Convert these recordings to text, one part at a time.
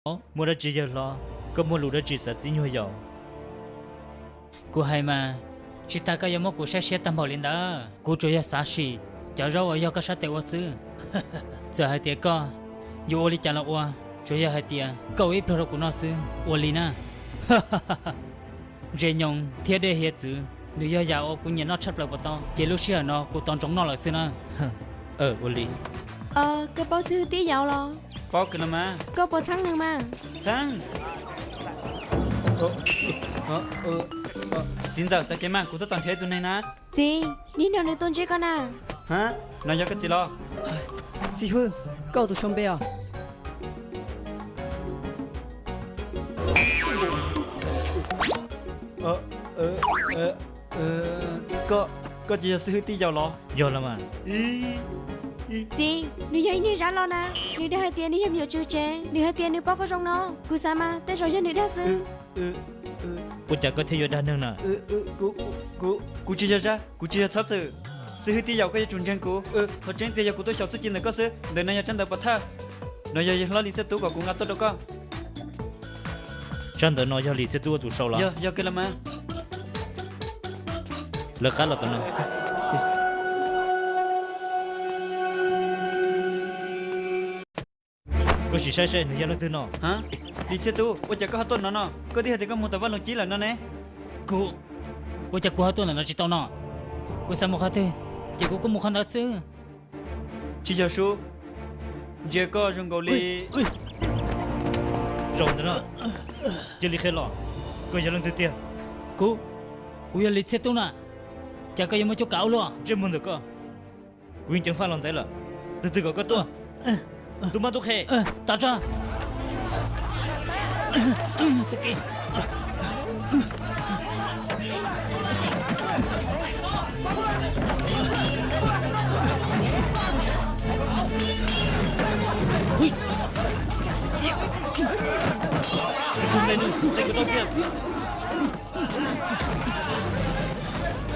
Muaj dab tsi yawg hlob, koj muaj lus dab tsi xav txib nyuag yaus? Kuv hais mas, tsis tas koj yuav muab kuv saib siab tag npaum li ntawd. Kuv tsuas yog xav sim cov zaub uas yog koj sab tes ua xwb. Txawm hais tias koj yuav ua li cas los ua, tsuas yog hais tias koj ua ib pluag rau kuv noj xwb, ua li na. Ntses nyoos thiab dej hiav txwv, nws yog yam uas kuv nyiam noj tshaj plaws puas tau, ces lub sij hawm no kuv tos ntsoov noj lawm xwb na. Ua li. Koj paub xib hwb tib yaus los? Paub kawg los mas. Koj puas txheeb nws mas? Txheeb. Txiv ntxawm, txav kev mas, kuv tab tom nrhiav ib tug neeg na. Txiv, niag no nws tuaj ntsib koj na. Ha, no yog koj txiv los? Xib hwb, koj tus sau npe os? Koj, koj ces yog xib hwb tij yaus los? Yog los mas. Txiv, nws yog ib niag zab los na. Nws dag hais tias nws yog me nyuam tswv tsev, nws hais tias nws paub koj zoo no. Kuv xav mas tej zaum yog nws dag xwb. Ua cas koj thiaj yuav dag neeg na? Kuv tsis yog zab, kuv tsis yog txhob txwm. Xib hwb tij yaus, koj yuav tsum ntseeg kuv. Qhov tseeb tiag yog kuv tuaj xyaum txuj ci ntawm koj xwb. Ntawm no yog tsab ntawv pov thawj. No yog yawg hlob Lis Txhiaj Tub kom kuv nqa tuaj rau koj. Tsab ntawv no yog Lis Txhiaj Tub ua tus sau los? Yog, yog kawg los mas. Lawv qab los tom no. Koj sim saib seb nws yog leej twg no. Ha, Lis Txhiaj Tub, ua cas koj ho tuaj no no? Koj twb hais tias koj mus tom Vaj Loog Cib lawm no ne. Kuv, ua cas kuv ho tuaj ntawm no tsis tau no? Kuv xav mus qhov twg ces kuv kuj mus qhov ntawd xwb. Tsis yog sub, ntsia koj zoo nkaus li. Zaum ntawm no, cia li qhia los, koj yog leej twg tiag? Kuv, kuv yog Lis Txhiaj Tub na. Cas koj yuav muaj cuab kav ua luaj? Ntsej muag ntawm koj, kuv yeej ceev faj los ntev lawm. Leej twg kom koj tuaj? Tub mab tub qhe, tawm tso.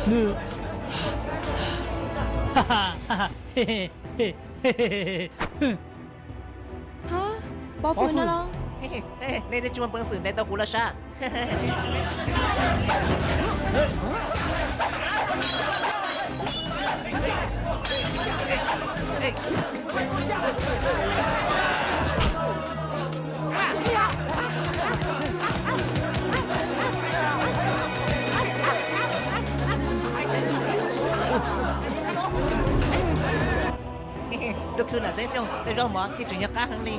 Nws, pov hwm no los? Nej twb tsis muaj peev xwm ntes tau kuv los sav. Lub khw nam Xeeb Xyooj tej zaub mov yeej tseem yog qab heev li.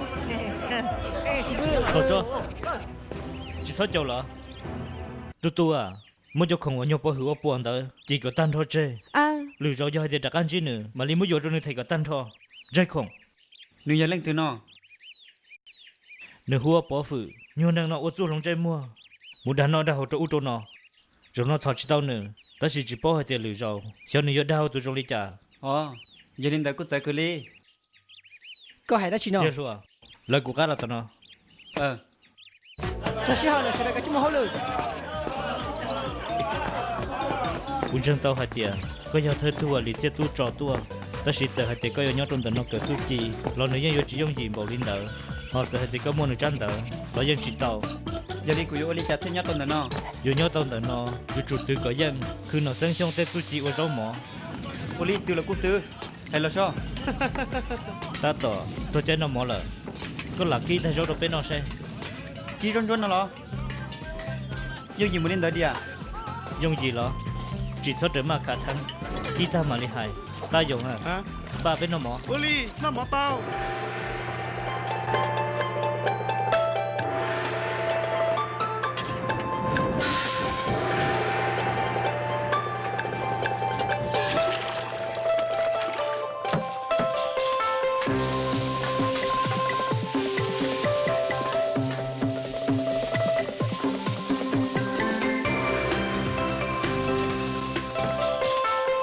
Tsis txhob caum lawm. Tub tub, muab cov khoom uas nyuag pov hwm ua puas ntawd ci kom tag nrho tseg. Lwm zaus yog hais tias rov qab ntsib nws mam li muab yuav rau nws them kom tag nrho. Zaj khoom. Nws yog leej twg no? Nws hu ua Pov Fwm, nyuag neeg no ua txuj hloov ntsej muag, mus dag noj dag haus rau ub rau no. Zaum no txhom tsis tau nws, tab sis tsis paub hais tias lwm zaus xyov nws yuav dag ua tus zoo li cas. Yog li ntawd kuj txawv kawg li. Koj hais dab tsi no? Yawg hluas, lawv kuv qab los tom no. Txog sij hawm lawm, sawv daws kav tsij mus hauj lwm. Kuv ntseeg tau hais tias koj yog thawj tug uas Lis Txhiaj Tub tso tuaj, tab sis txawm hais tias koj yuav nyob rau ntawm no kawm txuj ci los nws yeej yuav tsis yooj yim npaum li ntawd. Ho txawm hais tias koj muaj nws tsab ntawv los yeej tsis tau. Yog li kuv yuav ua li cas thiaj nyob tau ntawm no? Yuav nyob tau ntawm no, yuav tsum twv kom yeej khw nam Xeeb Xyooj tej txuj ci ua zaub mov. Ua li twv los kuj twv, hais los soj. Tab tom txog caij noj mov lawm, koj lam kib tag zaub rau peb noj seb. Kib zaub ntsuab no los? Yooj yim mus li ntawd diam? Yooj yim los? Tsis txhob raws maj khav theeb, kib tag mam li hais. Tab yoo, npaj peb noj mov. Ua li, noj mov tau.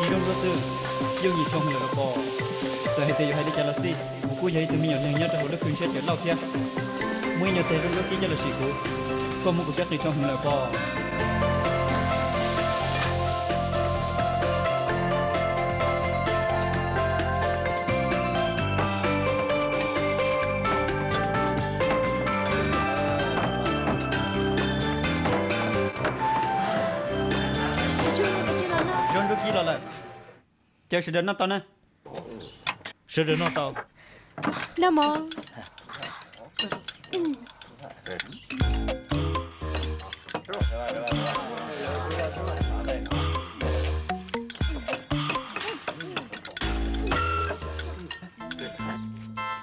Ib zaub ntsuab xwb, yooj yim tshua heev lawm los pom. Txawm hais tias yuav hais li cas los xij, kuv kuj yog ib tug me nyuam neeg nyob rau hauv lub khw ntshiab cawm lauj thiab. Muaj ib nyuag teg zaub ntsuab kib coj los sim kuv, koj muab kuv siab qis tshua heev lawm pom. Kib los lawm, caw sawv daws noj tau na. Sawv daws noj tau. Noj mov.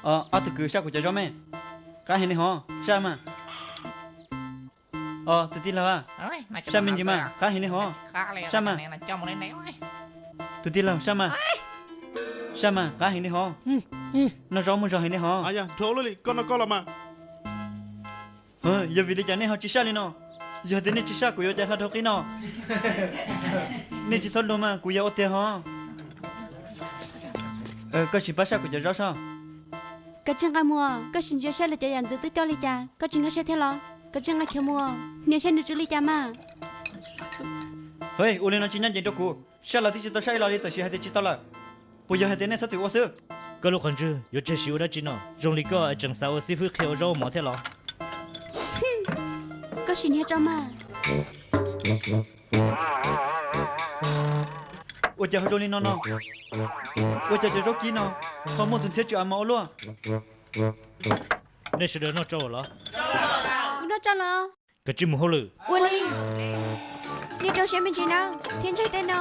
Ob tug kwv, saj kuv cov zaub me. Qab heev li hov, saj mas. Os, tus tij laug, saj me ntsis mas, qab heev li hov, saj mas. Tus tij laug, saj mas, saj mas, qab heev li hov. Noj zaub muaj zog heev li hov. Koj noj koj los mas. Yog vim li cas nej ho tsis saj li no? Yog tias nej tsis saj kuv yuav ua cas hla dhau qib no? Nej tsis txhob luag mas, kuv yog ua tiag hov. Koj sim pab saj kuv cov zaub soj. Koj tsis nqa mus, koj sim ntsia saib lawv cov yam ntxwv twb coj li cas, koj tsis nkag siab thiab los? Koj tsis nqa khiav mus, niam saib nws tsw li cas mas. Ua li no tsis ncaj ncees rau kuv, saj los twb tsis tau saj ib los li txawm sim hais tias tsis tau lawm. Puas yog hais tias nej txhob txwm ua xwb? Koj lub qhov ntswg yuav tseg siv ua dab tsi no? Zoo li koj es tseem xav ua xib fwb qhia ua zaub ua mov thiab los? Koj sim nrhiav tso mas. Ua cas ho zoo li no no? Ua cas cov zaub kib no ho muaj tus ntxhiab tsw a mos ua luaj? Nej sawv daws noj tsau los? Kuv noj tsau los. Kav tsij mus hauj lwm. Ua li. Nej rau siab me ntsis na, thiab ntsaig tej no.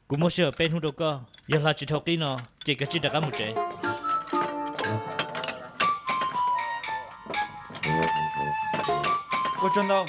Kuv muab sij hawm peb hnub rau koj, yog hla tsis dhau qib no ces kav tsij rov qab mus tsev. Ua tsaug ntau.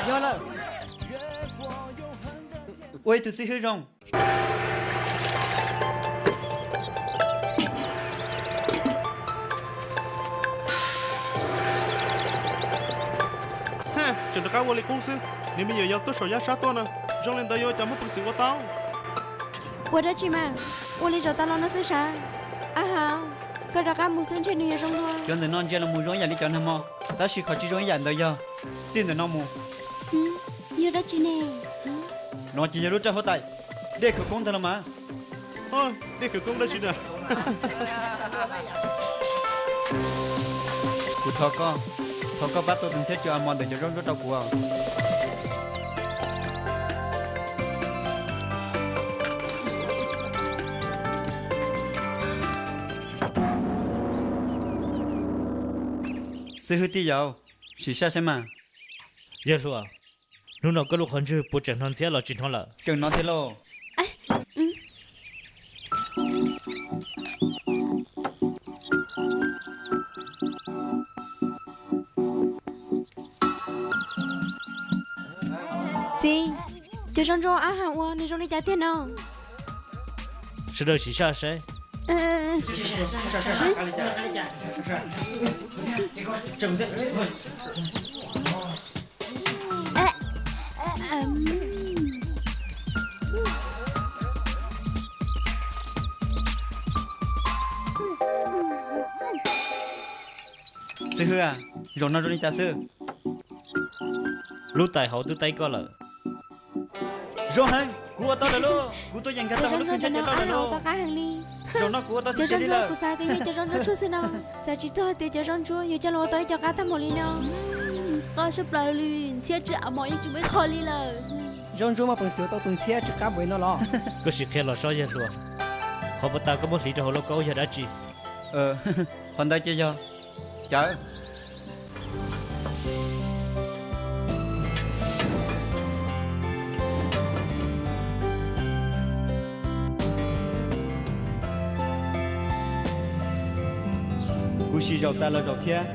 Yog lawm. Ua ib tug xib hwb zoo. Tseem rov qab ua li qub xwb, niag me nyuam yaus tuaj saum yaj sab tuaj no, zoo li ntawd yuav ua cas muaj peev xwm ua tau? Ua dab tsi mas, ua li zaum tas los no xwb sav. Aha, koj rov qab mus xwb ntshe nws yuav zoo dua. Cov ntawm no ntsia los mus zoo ib yam li cov nag hmo, tab sis qhov tsis zoo ib yam ntawd yog txij ntawm no mus. Yog dab tsi ne? No ces yog lub raj huab tais, dej khawv koob ntag los mas. Dej khawv koob dab tsi na? Kuv thov koj, thov koj pab tua tus ntxhiab tsw a mos ntawm cov zaub ntsuab rau kuv. Xib hwb tij yaus, sim saj saib mas. Yawg hluas, hnub no koj lub qhov ntswg puas tseem hnov ntxhiab los tsis hnov lawm? Tseem hnov thiab lauj. Txiv, cov zaub ntsuab ab ham ua nws zoo li cas tiag no? Sawv daws sim saj saib. Xib hwb, zaum no zoo li cas xwb? Lub tais hauv twb taib koj lawm. Zoo heev, kuv ua tau lawm lauj, kuv tuaj yeem nkag tau hauv lub khav ntshiab cawv loj lawm lauj. Zaum no kuv ua tau tiag tiag li lawm. Kuv xav tias yog cov zaub ntsuab tshuaj xwb no, xav tsis txog tias cov zaub ntsuab yuav coj los ua tau ib co qab tag npaum li no. Qab tshaj plaws li, ntxhiab tsw av mos yeej tsis muaj ib qho li lawm. Zaub ntsuab muaj peev xwm ua tau tus ntxhiab tsw qab npaum li no los? Koj sim qhia los saib yawg hluas, qhov puas tas koj muab hliv rau hauv lauj kaub yog dab tsi? Qhov ntawd ces yog cawv. Kuv siv zaum tas los zaum thiab,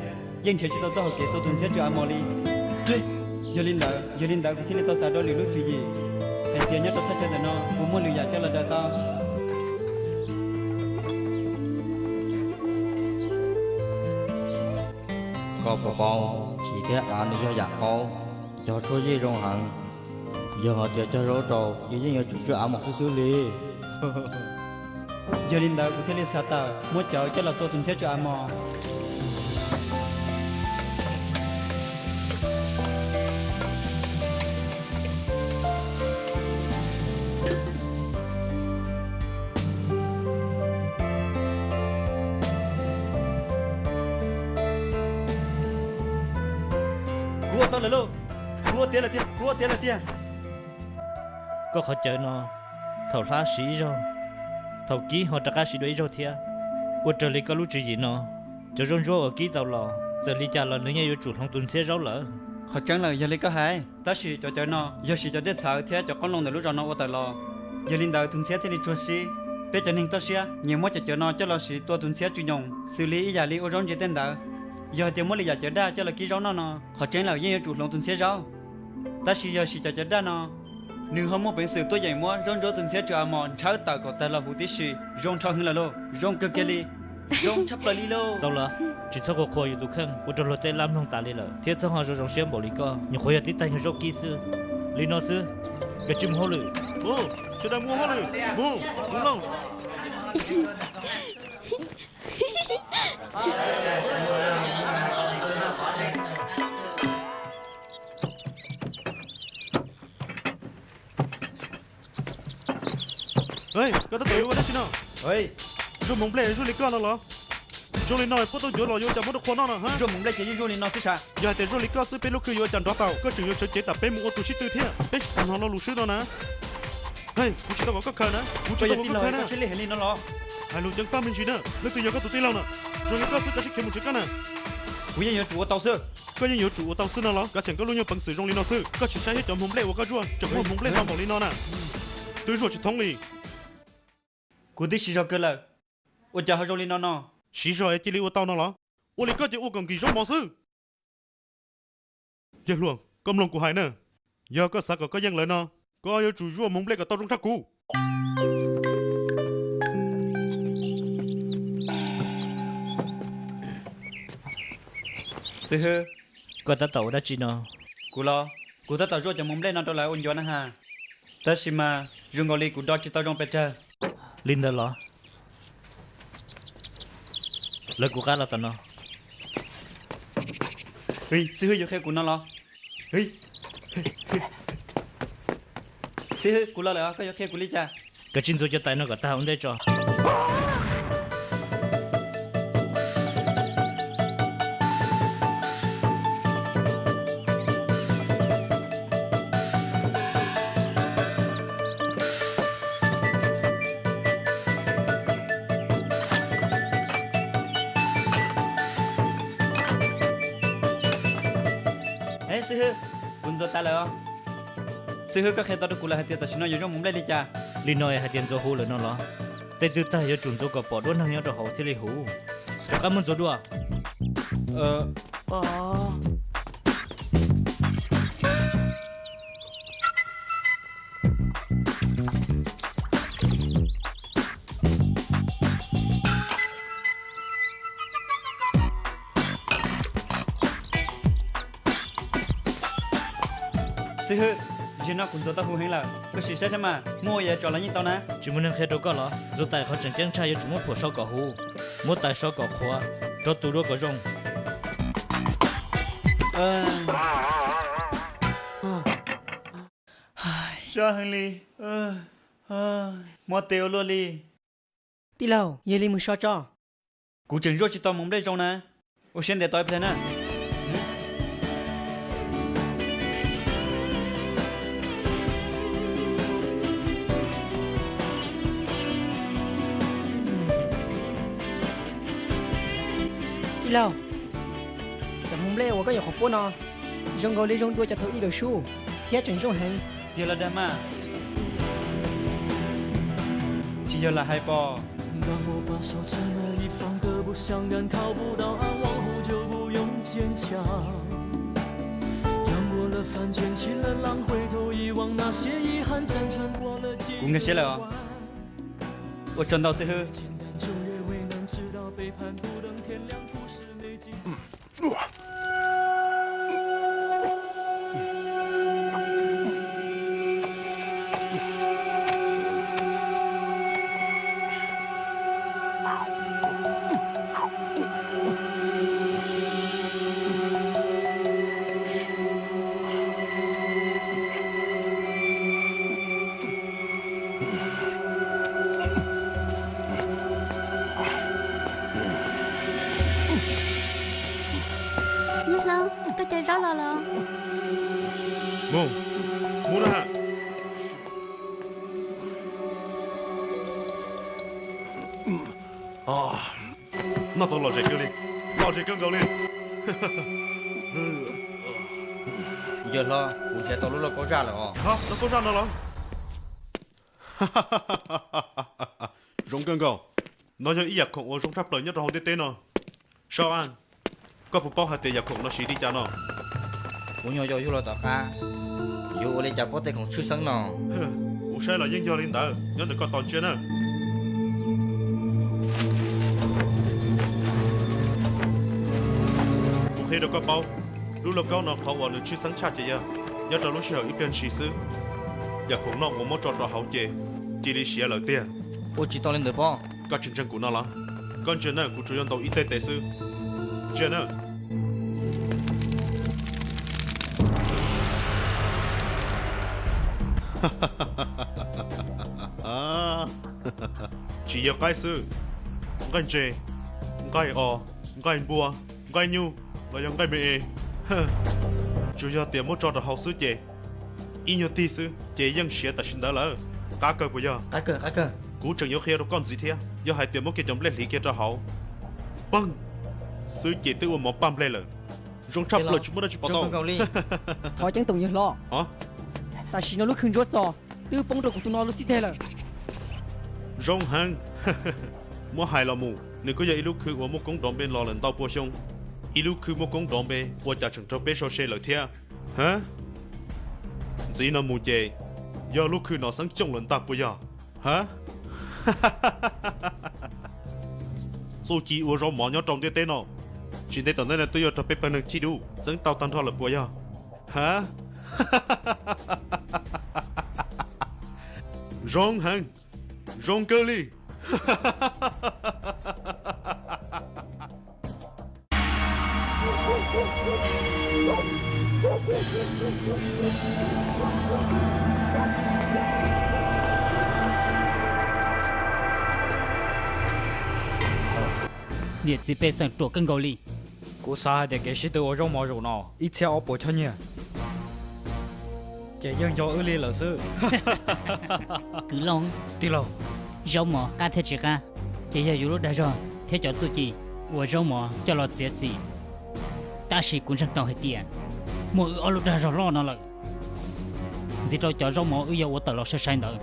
yeej nrhiav tsis tau txoj hau kev tua tus ntxhiab tsw av mos li. Yog li ntawd, yog li ntawd kuv thiaj li tau xav rau lwm lub tswv yim, hais tias nyob rau thaj chaw ntawm no puas muaj lwm yam coj los daws tau. Koj puas paub, siv thiab av nws yog yam qaub, cog tshuaj yeej zoo heev. Yog hais tias cog zaub rau ces yeej yuav tsum tsw av mos xwb xwb li. Yog li ntawd kuv thiaj li xav tawm muab cawv coj los tua tus ntxhiab tsw av mos. Kuv ua tau lawm lauj, kuv ua tiav lawm tiag, kuv ua tiav lawm tiag. Koj qhov cawv no, thaum hlab siv ib zaug, thaum kib ho rov qab siv dua ib zaug thiab. Ua raws li koj lub tswv yim no, cov zaub ntsuab uas kib tau los txawm li cas los nws yeej yuav tsum hloov tus ntxhiab zaub lawm. Qhov tseeb lawm yog li koj hais, tab sis cov cawv no yog siv cov dej txhawv thiab cov qoob loo ntawm lub zos no ua tawm los, yog li ntawd tus ntxhiab thiaj li tsuag sib. Peb cov neeg toj siab nyiam muab cov cawv no coj los siv tua tus ntxhiab tsw nyoos xws li ib yam li ua zaub ntse tej ntawd. Yog hais tias muab lwm yam cawv daj coj los kib zaub noj no, qhov tseeb lawm yeej yuav tsum hloov tus ntxhiab zaub. Tab sis yog siv cov cawv daj no, nws ho muaj peev xwm tuaj yeem muab zaub ntsuab tus ntxhiab tsw av mos ntshawb tawm kom tawg los huv tib si, zoo nrho heev lawm lauj, zoo kawg kiag li, zoo tshaj plaws li lauj. Txaus lawm, tsis txhob qhuas qhuas yus tus kheej ua rau luag tej lab mloog tas li lawm, thiab txhob ho zoo zoo siab npaum li koj, nyuam qhuav yog tib tag nyuag zaub kib xwb. Li no xwb, koj cia li mus hauj lwm. Sawv daws mus ua hauj lwm, mus, mus lauj. Koj tab tom yuav ua dab tsi no? Zuaj hmoov nplej zuaj li koj no los? Zoo li no puab tau ncuav los yuav cas muab rau qhua noj no? Zuaj hmoov nplej ces yeej zuaj li no xwb sav. Yog hais tias zuaj li koj xwb peb lub khw yuav ua cas nrov tau? Koj tseem yuav sawv cev tas peb mus ua tus sib tw thiab, peb tsis tau hnov lo lus swb no na. Kuv tsis tau kom koj khaws na, kuv tsis tau kom koj khaws na. Hais lus ceev faj me ntsis na, leej twg yog koj tus tij laug na? Zoo li koj xwb koj sib khiav mus tsev koj na. Kuv yeej yuav tsum ua tau xwb. Koj yeej yuav tsum ua tau xwb no los? Kav xyeem koj lub nyuag peev xwm zoo li no xwb, koj tsis saib thiab cov hmoov nplej uas koj zuaj tseem muaj hmoov nplej ntau npaum li no na. Twb zuaj tsis thoob li. Kuv twb siv zog kawg lawm, ua cas ho zoo li no no? Siv zog es cia li ua tau no los? Ua li koj ces ua kom nkim zaub mov xwb. Yawg hluas, koj mloog kuv hais na, yog koj xav kom koj yeej lawv no, koj yuav tsum zuaj hmoov nplej kom tau zoo tshaj kuv. Xib hwb, koj tab tom ua dab tsi no? Kuv los, kuv tab tom zuaj cov hmoov nplej no rau lawv ua ncuav na has. Tab sis mas zoo nkaus li kuv do tsis tau zoo pes tsawg. Li ntawd los? Lawv kuv qab los tom no. Xib hwb yuav qhia kuv no los? Xib hwb, kuv los lawm os, koj yuav qhia kuv li cas? Koj cia li ntxuav cov tais no kom tag ua ntej tso. Xib hwb, kuv ntxuav tas lawm os. Xib hwb, koj qhia tau rau kuv lawm hais tias tam sim no yuav zuaj hmoov nplej li cas? Li no es hais tias ntxuav huv lawm no los? Tej twg tag yuav tsum ntxuav kom pom duab neeg nyob rau hauv thiaj li huv. Rov qab muab ntxuav dua. Xib hwb, zaum no kuv ntxuav tau huv heev lawm, koj sim saib saib mas, muaj ua yam tso los yeej tau na. Tsis muaj neeg qhia rau koj los? Ntxuav tais qhov tseem ceeb tshaj yuav tsum muab phuam so kom huv, muab tais so kom qhuav, rov tu dua kom zoo. Sab heev li, mob tes ua luaj li. Tij laug, yog li mus so tso. Kuv tseem zuaj tsis tau mus nplej zoo na. Ua siab ntev tos ib pliag na. Tij laug, cov hmoov nplej uas koj yuav qhov puab no zoo nkaus li zoo dua cov thaum ub lawm sub, thiab tseem zoo heev. Tiag los dag mas? Tsis yog lam hais pom. Kuv nkag siab lawm os. Ua tsaug ntau xib hwb. Nyob Hlob, koj cov zaub los lawm. Mus, mus na. Noj tau lom zem kawg li, lom zem kawg nkaus li. Yawg hlob, kuv nrhiav tau lub lauj kaub zaj lawm os. Lauj kaub zaj no los? Zoo kawg nkaus. No yog ib yam khoom uas zoo tshaj plaws nyob rau hauv ntiaj teb no. Sau Aj, koj puas paub hais tias yam khoom no siv li cas no? Kuv nyuam yaus yug los tom qab, yuav ua li cas paub tej khoom tshwj xeeb no? Kuv saib los yeej yog li ntawd, nyob ntawm koj tos ntsia na. Kuv qhia rau koj paub, lub lauj kaub no qhov uas nws tshwj xeeb tshaj ces yog nyob rau lub sij hawm ib pliag ntshis xwb, yam khoom no uas muab tso rau hauv ces cia li siav lawm tiag. Ua tsis tau li ntawd pob. Koj tsis ntseeg kuv no los? Koj ntsia na, kuv tsuas yuav ntaus ib teg tes xwb. Ntsia na. Tsis yog qaib xwb, nqaij ntses, nqaij os, nqaij npua, nqaij nyuj los yog nqaij me es, tsuas yog tias muab tso rau hauv xwb ces ib nyuag tig xwb ces yeej siav tam sim ntawd lawm. Qab kawg puas yog? Kuv tseem yuav qhia rau koj ntxiv thiab, yog hais tias muab kiag cov nplej hliv kiag rau hauv, pag xwb ces twb ua mov paj nplej lawm. Zoo tshaj plaws tsis muaj dab tsi pom tau. Thov ceeb toom yawg hlob, tam sim no lub khw ntsuab txog twb poob rau kuv tus no lub xib teg lawm. Zoo heev. Muab hais los mus, nws kuj yog ib lub khw uas muaj koob nrov npe los lawm ntau pua xyoo. Ib lub khw muaj koob nrov npe ua cas tseem raug peb sau se lawm thiab? Ha, ntxiv no mus ces yog lub khw no xeeb cooj lawm ntag puas yog? Ha, txuj ci ua zaub mov nyob rau ntiaj teb no, tsis ntev tom ntej no twb yuav raug peb pawg neeg chij dub txeeb tau tag nrho lawm puas yog? Ha, zoo heev, zoo kawg li. Niam txiv pej xeem ruam kawg nkaus li. Kuv xav hais tias kev sib tw ua zaub mov zaum no ib txhiab ob puas choj nyiaj, ces yeej yog wb li lawm xwb. Kwv Looj, tij laug, zaub mov qab thiab tsis qab, ces yog yus lub dag zog thiab cov txuj ci uas zaub mov coj los txiav txim. Tab sis kuv ntseeg tau hais tias muaj wb ob lub dag zog loj no lawm, ntxiv rau cov zaub mov wb yuav ua tawm los sai sai ntawd,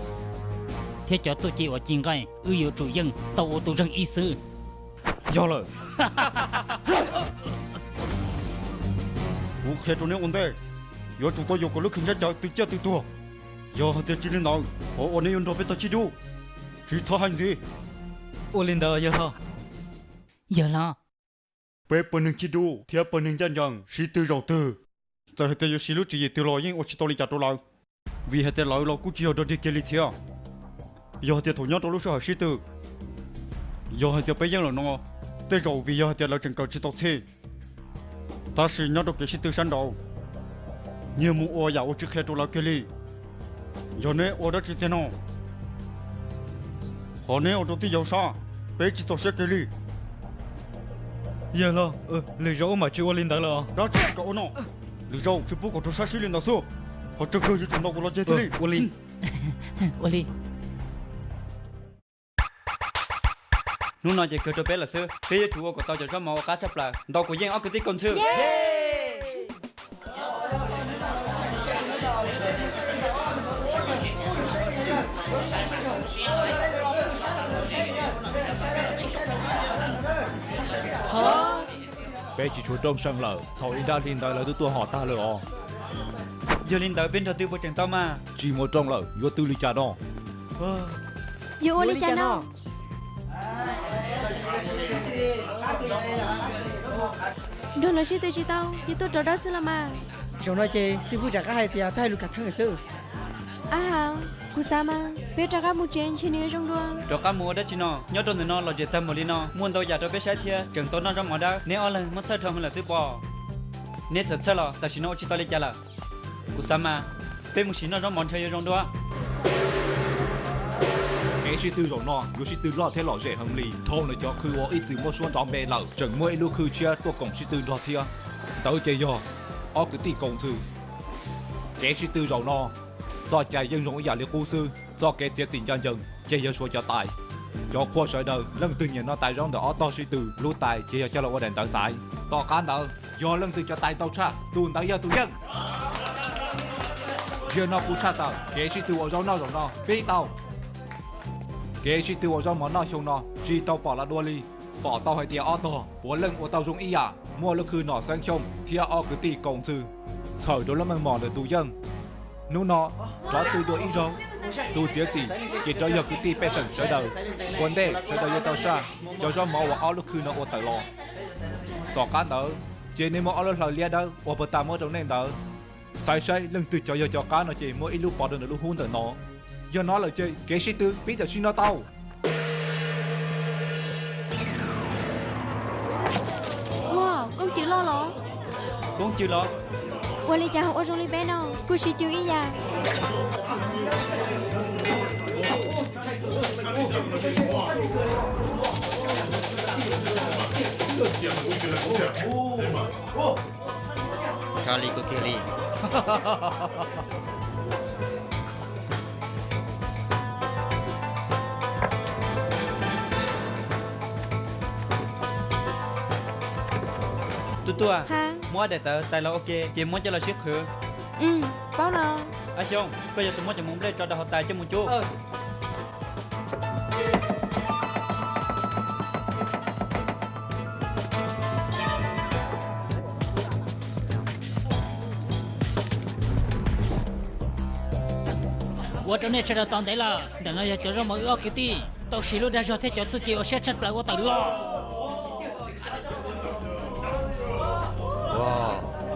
thiab cov txuj ci uas ci nqaij wb yuav tsum yeej tau ua tus zeeg ib xwb. Yog lawm. Kuv qhia rau neb ua ntej, yuav tsum tau yuam kom lub khw ntsab cav tw ciaj tw tuag. Yog hais tias tsis li ntawd, qhov uas neb yuav nrog peb tau chij dub, tsis txhob hais ntxiv. Ua li ntawd yawg hlob. Yawg hlob. Peb pawg neeg chij dub thiab pawg neeg ncaj ncees sib tw zaum twg, txawm hais tias yuav siv lub tswv yim twg los yeej ua tsis tau li cas rau lawv, vim hais tias lawv los kuj tsis yog dog dig kiag li thiab. Yog hais tias thaum nyob rau lub sij hawm sib tw, yog hais tias peb yeej lawm no, tej zaum vim yog hais tias lawv tseem kawm tsis tau txhij, Tab sis nyob rau kev sib tw sab nraud, nyias mus ua yam uas tsis qhia rau lawv kiag li. Yog neb ua dab tsi tiag no? Qhov neb ua rau twj yau sab, peb tsis txaus siab kiag li. Yawg los, lwm zaus wb mam tsis ua li ntawd lawm. Dab tsi kom ua no? Lwm zaus tsis pub kom raug sab sib li ntawd xwb. Qhov tseeb kawg yuav tsum ntaus kuv los ceg thiaj li. Ua li. Hnub no ces kawg rau peb lawm xwb, peb yuav tsum ua kom tau cov zaub mov uas qab tshaj plaws ntaus kuv yeej ob kwv tij Kaus Ntxhw. Peb tsis tshuav rooj seej lawm, thaum ib nrab hli ntawd lawv twb tuaj hom tag lawm os. Yog li ntawd peb nrog twb puas tseem tau mas? Tsis muaj rooj lawm, yuav twb li cas no? Yuav ua li cas no? Nrog lawv sib tw tsis tau, ces tuaj rov dawb xwb los mas. Zaum no ces xib hwb rov qab hais tias peb hais lus kam theej xwb. Ab ha, kuv xav mas peb rov qab mus tsev ntshe nws yuav zoo dua. Rov qab mus ua dab tsi no? Nyob rau ntawm no lom zem tag npaum li no, muaj ntau yam rau peb saib thiab tseem tau noj zaub mov dawb. Neb ob leeg muab txhawj dhau heev lawm xwb pob. Neb txawm txhawj los tam sim no ua tsis tau li cas lawm. Kuv xav mas peb mus sim noj zaub mov ntshe yuav zoo dua. Kev sib tw zaum no yuav sib tw loj thiab lom zem heev li. Dhau ntawm cov khw uas ib txwm muaj suab nrov npe lawm, tseem muaj ib lub khw tshiab tuaj koom sib tw nrog thiab. Ntawd ces yog ob kwv tij Kaus Ntxhw. Kev sib tw zaum no, txoj cai yeej zoo ib yam li qub xwb, txoj kev txiav txim ncaj ncees ces yog suav cov tais. Cov qhua sawv daws leej twg nyiam noj tais zaub ntawm ob tog sib tw, lub tais ces yog coj los ua daim ntawv xaiv. Tom qab ntawd, yog leej twg cov tais ntau tshaj, tus ntawd yog tus yeej. Yawg no kuv tshaj tawm kev sib tw ua zaub noj zaum no pib tau. Kev sib tw ua zaub mov noj xyoo no tsis tau pom los dua li. Pom tau hais tias ob tog puav leej ua tau zoo ib yam, muaj lub khw nom xeeb xyooj thiab ob kwv tij Kaus Ntxhw txhawm rau lub meej mom ntawm tus yeej. Hnub no rov tw dua ib zaug, tus txiav txim ces rov yog kwv tij pej xeem sawv daws. Ua ntej sawv daws yuav tau saj cov zaub mov uas ob lub khw no ua tawm los. Tom qab ntawd ces nej muab ob lub hlaws liab dawb uas puag ta muab rau nej ntawd, xaiv saib leej twg cov yog cov qab no ces muab ib lub pov rau ntawm lub hub ntawm no. Yog no lawm ces kev sib tw pib tam sim no tau. Ua, koob cws loj los? Koob cws los? Ua li cas ho ua zoo li peb no, kuj sib cw ib yam. Tshaj li kawg kiag li. Tub Tuaj, muab ob daim tawv tais los ua ke ces muab coj los sib qhwv. Paub los. Ab Xyooj, koj yog tus muab cov hmoov nplej tso rau hauv tais coj mus cub. Ua rau nej sawv daws tos ntev lawm, ntawm no yog cov zaub mov wb ob kwv tij tau siv lub dag zog thiab cov txuj ci uas siab tshaj plaws ua tawm los. Ua,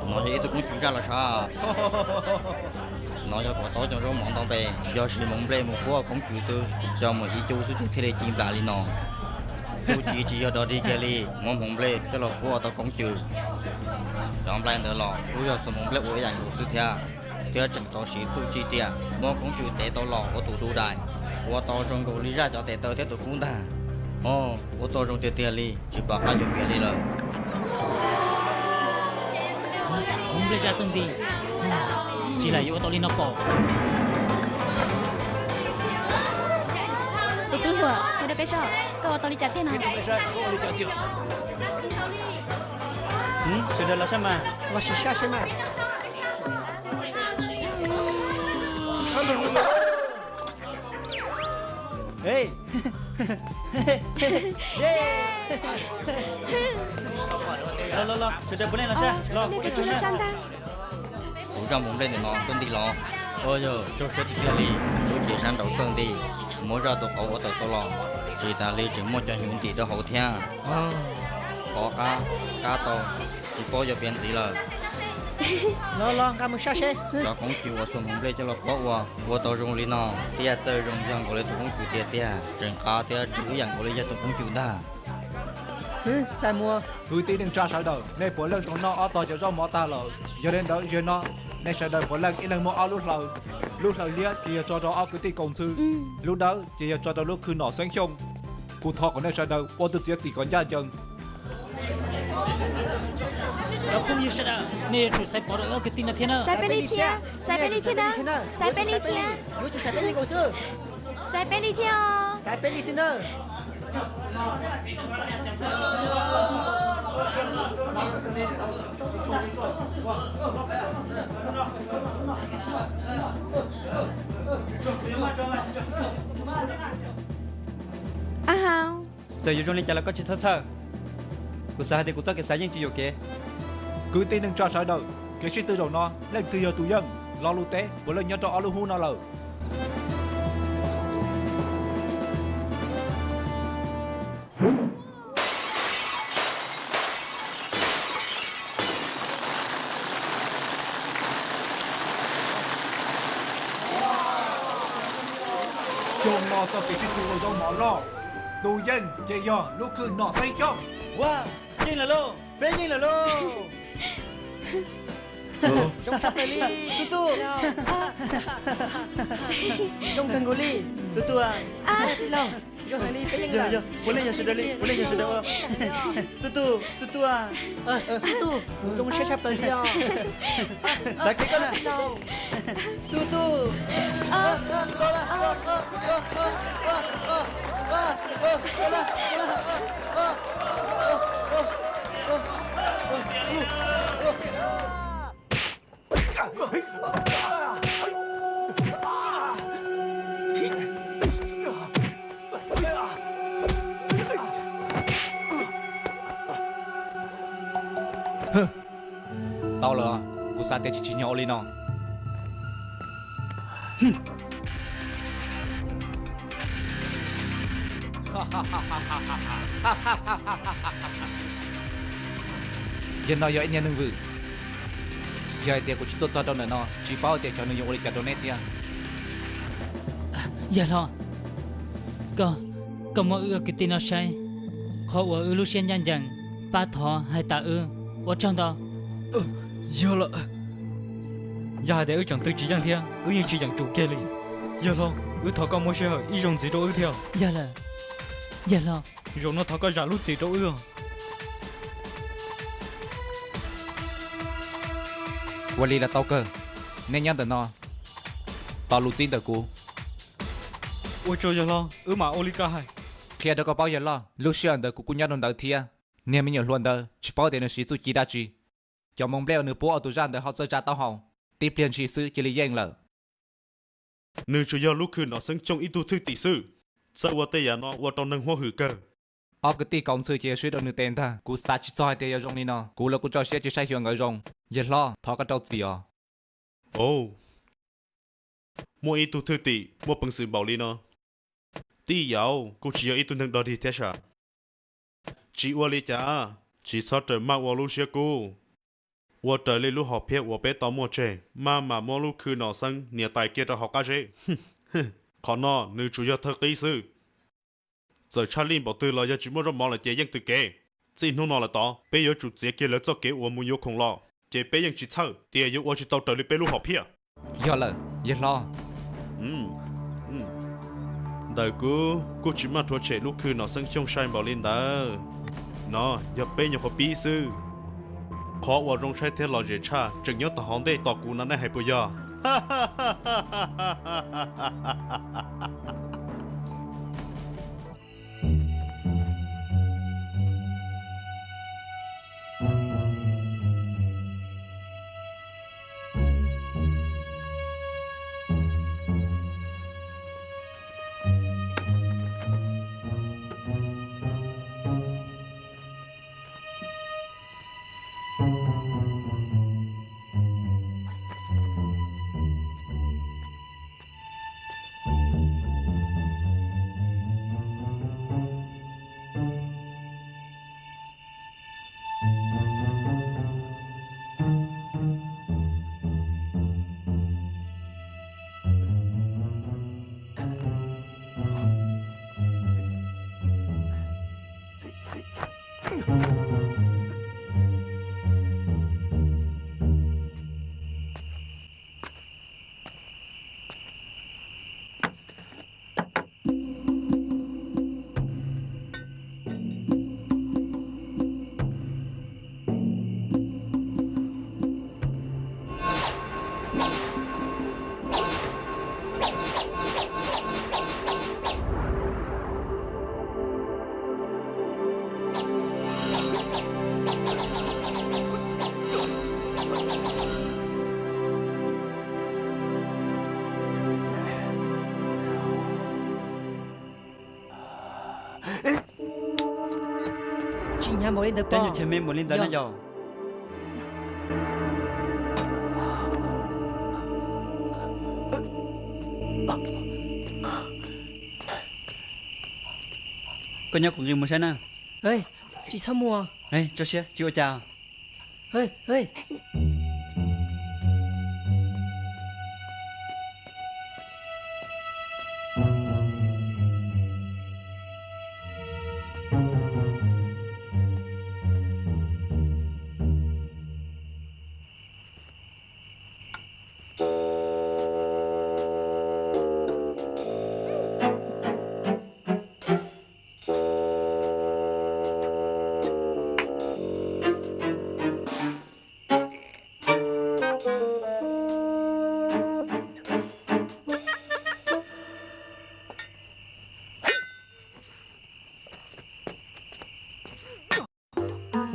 no yog ib tug koob cws zaj los sav. No yog kom tau cov zaub mov ntau npe, yog siv hmoov nplej mus puab koob cws xwb, coj mus ib cub xwb ces thiaj li ci nplas li no. Txuj ci tsis yog dog dig kiag li, muab hmoov nplej coj los puab tau koob cws. Cov nplej ntawd los kuj yog xuas hmoov nplej ua ib yam nkaus xwb thiab, thiab tseem tau siv txuj ci riam muab koob cws tev tau los ua tus du dais, ua tau zoo nkaus li zaj cov tes taw thiab tus kub ntag. Os, ua tau zoo tiag tiag li, tsis pom qab yuav piav li lawm. Hmoov nplej zaj txawj nti, tsis lam yuav ua tau li no pom. Tus tub hluas, hu rau peb soj, koj ua tau li cas tiag no? Sawv daws los saj mas. Los sim saj seb mas. Los los los, sawv daws puav leej los saj los. Kuv zaj hmoov nplej ntawm no txawj nti los? Ua yog raug siab tiag tiag li, lub cev sab nraud txawj nti, muab zaj tus qauv ua tawm tau los, tsis tas li tseem muaj cov hnyuv ntim rau hauv thiab. Qhov qab, qab tau, tsis paub yuav piav ntxiv lawm. Los los nqa mus saj seb. Cov koob cws uas xuas hmoov nplej coj los puab ua, ua tau zoo li no, thiaj txawj zoo yog nkaus li tus koob cws tiag tiag, tseem qab thiab tsw ib yam nkaus li yog tus koob cws ntag. Kwv tij neej tsa sawv daws, nej puav leej tau noj ob tog cov zaub mov tag lawm. Yog li ntawd zaum no nej sawv daws puav leej ib leeg muaj ob lub hlaws. Lub hlaws liab ces yog tso rau ob kwv tij Kaus Ntxhw, lub dawb ces yog tso rau lub khw nom Xeeb Xyooj. Kuv thov kom nej sawv daws ua tus txiav txim kom ncaj ncees. Cov phooj ywg sawv daws, nej yuav tsum xaiv pov rau ob kwv tij no thiab na. Xaiv peb li thiab, xaiv peb li thiab na, xaiv peb li thiab. Yuav tsum xaiv peb li nkaus xwb. Xaiv peb li thiab os. Xaiv peb li xwb na. Ab ha. Txawm yuav zoo li cas los koj tsis txhob txhawj. Kuv xav hais tias kuv txoj kev xav yeej tsis yuam kev. Kwv tij neej tsa sawv daws, kev sib tw zaum no leej twg yog tus yeej, lo lus teb puav leej nyob rau ob lub hub no lawm. Xyoo no txoj kev sib tw ua zaub mov loj, tus yeej ces yog lub khw nom Xeeb Xyooj. Ua, yeej lawm lauj, peb yeej lawm lauj. Zoo tshaj plaws li, Tub Tub. Zoo kawg nkaus li, Tub Tub. Tij laug, zoo heev li, peb yeej lawm. Puav leej yog sawv daws li, puav leej yog sawv daws. Tub Tub, Tub Tub. Tub Tub, zoo siab tshaj plaws li os. Xav kev koj na. Tub Tub. Tau lawm, kuv xav tias tsis tsim nyog ua li no. Yog no yog ib niag neeg vwm. Yog hais tias kuv tsis tuaj txog rau ntawm no, tsis paub tias xyov nws yuav ua li cas rau neb thiab. Yawg hlob, koj, koj muab wb ob kwv tij no saib, qhov uas wb lub siab ncaj ncees, pab thov hais tas wb, ua tsaug ntau. Yog lawm, yog hais tias wb tseem twv tsis yeej thiab wb yeej tsis yeem tsum kiag li. Yawg hlob, wb thov koj muab sij hawm ib zaug ntxiv rau wb thiab. Yog lawm, yawg hlob. Zaum no thov koj zam lub txim rau wb. Ua li los tau kawg, neb nyob ntawm no tos lus txib ntawm kuv. Ua tsaug yawg hlob, wb mam ua li koj hais. Qhia rau koj paub yawg loj, lub sij hawm ntawd kuv kuj nyob rau ntawd thiab. Niag me nyuam hluas ntawd tsis paub tias nws siv txuj ci dab tsi. Cov moo nplej uas nws puab ua tus zaj ntawd ho txawj tsa taub hau, tib pliag ntshis xwb cia li yeej lawm. Nws tsuas yog lub khw nom Xeeb Xyooj ib tug thwj tim xwb, txawj ua tej yam no ua rau neeg huab hwm kawg. Ob kwv tij Kaus Ntxhw ces yog swb rau nws tes ntag. Kuv xav tsis txog hais tias yuav zoo li no, kuv los kuj tso siab cia saib xyuas nkawd zoo. Yawg hlob, thov koj rau txim os. Muaj ib tug thwj tim muaj peev xwm npaum li no, tij Yaub kuj tsis yog ib tug neeg dog dig thiab sas. Tsis ua li cas, tsis txhob raws maj ua lub siab kub. Ua raws li lub hom phiaj uas peb tau muaj tseg, maj mam muab lub khw nom Xeeb nias tais kiag rau hauv qab zeb. Qhov no nws tsuas yog thawj qib xwb. Txawm tshaj lij npaum twg los yog tsis muaj zaub mov lawm ces yeej tws kev. Txij hnub no lawm tod peb yuav tsum txiav kiag lawv txoj kev uas mus yuav khoom los, ces peb yeej tsis txhawj tias yuav ua tsis tau raws li peb lub hom phiaj. Yog lawm, yawg hlob. Ntawm kuv kuj tsis maj rhuav tshem lub khw nom Xeeb Xyooj sai npaum li ntawd. No yog peb nyuam qhuav pib xwb. Qhov uas zoo saib thiab lom zem tshaj tseem nyob tom hauv ntej tos kuv no, nej hais puas yog? Npaum li ntawd, poj, nyuam chaw me npaum li ntawd na yog. Koj nyob kuv nqis mus saib na. Tsis txhob mus. Tso siab, tsis ua cas.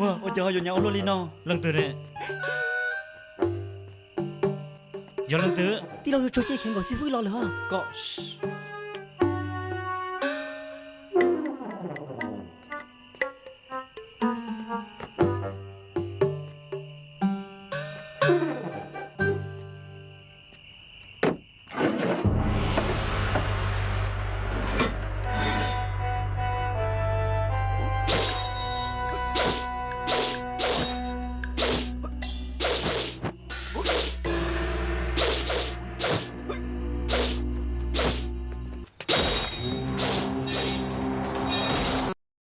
Ua, ua cas ho yuav nyav ua luaj li no? Leej twg ne? Yog leej twg? Tij laug, yuav tsaug ciaj khiav nkaum xib fwb los lawm os. Koj